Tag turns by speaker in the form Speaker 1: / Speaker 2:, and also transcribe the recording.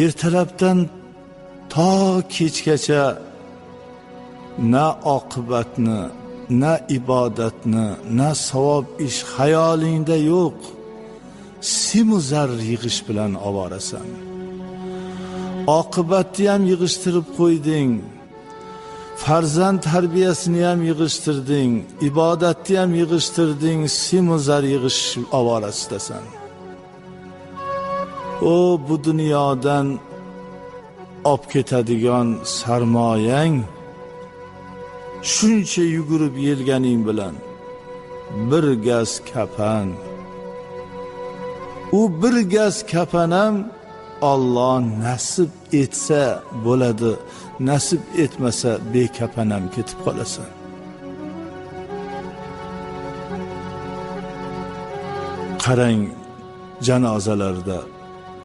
Speaker 1: Ertalabdan to kechgacha na oqibatni, na ibodatni, na savob ish xayolingda yo'q. Simu zar yig'ish bilan ovorasan. Oqibatni ham yig'ishtirib qo'yding. Farzand tarbiyasini ham yig'ishtirding, ibodatni ham yig'ishtirding, simu zar yig'ish ovorasidasan. O bu dunyodan olib ketadigan sarmoyang shuncha yugurib yelganing bilan bir gaz kafan. U bir gaz kafan ham Alloh nasib etsa bo'ladi, nasib etmasa bekafan ham ketib qolasan. Qarang, janozalarda